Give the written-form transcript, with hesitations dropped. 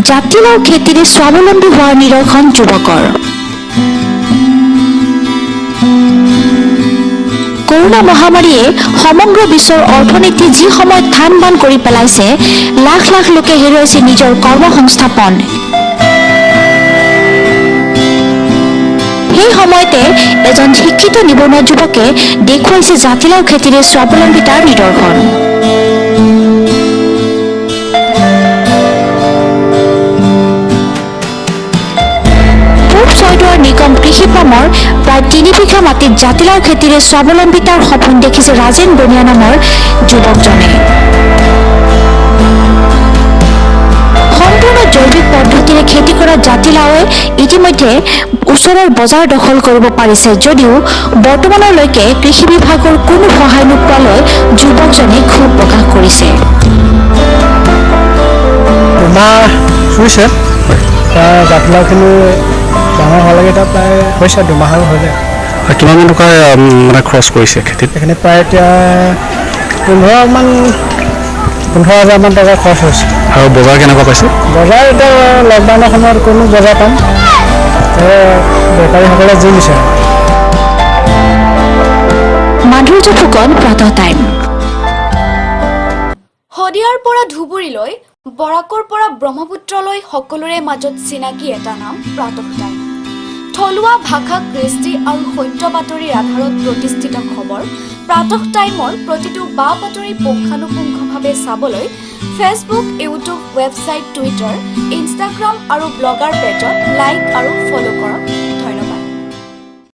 জাতিলাও খেতিৰে স্বাৱলম্বী হোৱাৰ নিদৰ্শন যুৱকৰ। কৰোণা মহামাৰীয়ে সমগ্ৰ বিশ্বৰ অৰ্থনীতি যি সময়ত থান বান কৰি পেলাইছে, লাখ লাখ লোকে হেৰুৱাইছে নিজৰ কৰ্মসংস্থাপন, সেই সময়তে এজন শিক্ষিত নিবনুৱা যুৱকে দেখুৱাইছে জাতিলাও খেতিৰে স্বাৱলম্বিতাৰ নিদৰ্শন। পূব ছয়দুৱাৰ নিগম কৃষি পামৰ প্ৰায় 3 বিঘা মাটিত জাতিলাও খেতিৰে স্বাৱলম্বিতাৰ সপোন দেখিছে ৰাজেন বনিয়া নামৰ যুৱকজনে। সম্পূৰ্ণ জৈৱিক পদ্ধতিৰে খেতি কৰা জাতিলাওৱে ইতিমধ্যে ওচৰৰ বজাৰ দখল কৰিব পাৰিছে যদিও বৰ্তমানলৈকে কৃষি বিভাগৰ কোনো সহায় নোপোৱালৈ যুৱকজনে ক্ষোভ প্ৰকাশ কৰিছে। 2 মাহ চুইছে। তাৰ জাতিলাওখিনি ডাঙৰ হোৱালৈকে এতিয়া প্ৰায় হৈছে, 2 মাহ হৈ যায়। আৰু কিমানমান টকা মানে খৰচ কৰিছে খেতিত? এইখিনি প্ৰায় এতিয়া 15 হাজাৰমান টকা খৰচ হৈছে। আৰু বজাৰ কেনেকুৱা পাইছে? বজাৰ এতিয়া লকডাউনৰ সময়ত কোনো বজাৰ পাম, এই বেপাৰীসকলে যি বিচাৰে। মাধুৰ্য ফুকন, প্ৰাতঃ টাইম। শদিয়াৰ পৰা ধুবুৰীলৈ, বৰাকৰ পৰা ব্ৰহ্মপুত্ৰলৈ সকলোৰে মাজত চিনাকি এটা নাম, প্ৰাতঃ টাইম। থলুৱা ভাষা, কৃষ্টি আৰু সত্য বাতৰিৰ আধাৰত প্ৰতিষ্ঠিত খবৰ প্ৰাতঃ টাইমৰ প্ৰতিটো বা বাতৰি পুংখানুপুংখভাৱে চাবলৈ Facebook, YouTube, website, Twitter, Instagram আৰু ব্লগাৰ পেজত লাইক আৰু ফ'ল' কৰক।